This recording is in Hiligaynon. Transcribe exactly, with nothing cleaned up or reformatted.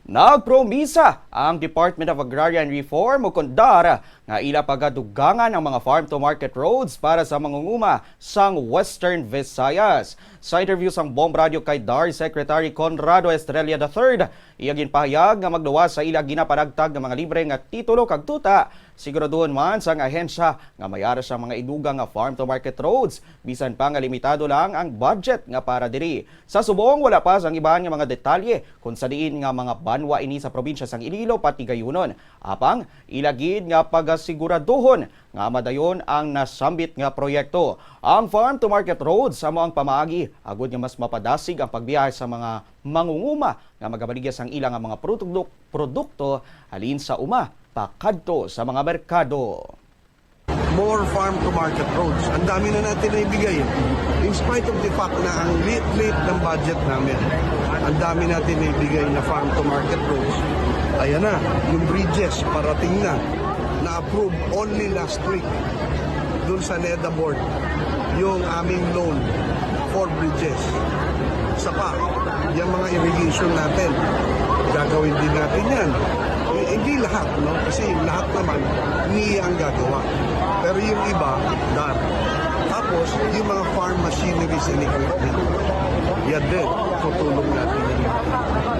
Nagpromisa ang Department of Agrarian Reform o kondar nga ila pagadugangan ang mga farm-to-market roads para sa mangunguma sang Western Visayas. Sa interview sang Bomb Radio kay DAR Secretary Conrado Estrella the third, iya ginpahayag nga magluwas sa ila ginapanagtag nga mga libre nga titulo kag tuta, siguraduhon man sang ahensya nga may ara sang mga idugang nga farm-to-market roads, bisan pa nga limitado lang ang budget nga para diri. Sa subong, wala pa sang iban nga mga detalye kung sa diin nga mga banwa ini sa probinsya sang Iloilo patigayunon. Apang, ila gid nga pagasiguraduhon nga madayon ang nasambit nga proyekto. Ang farm to market roads amo ang pamaagi agud nga mas mapadasig ang pagbiyahe sa mga mangunguma nga magabaligya sang ila nga mga produkto, produkto halin sa uma pakadto sa mga merkado. More farm to market roads. Ang dami na natin na ibigay. In spite of the fact na ang liit-liit ng budget namin, ang dami natin na ibigay na farm to market roads. Ayan na, yung bridges parating na. Na-approve only last week doon sa NEDA board yung aming loan for bridges. Sa pa, yung mga irrigation natin, gagawin din natin yan. Eh, hindi lahat, no? Kasi lahat naman, niya ang gagawa. Pero yung iba, DAR. Tapos, yung mga farm machineries and equipment, yan din, tutulong natin yan.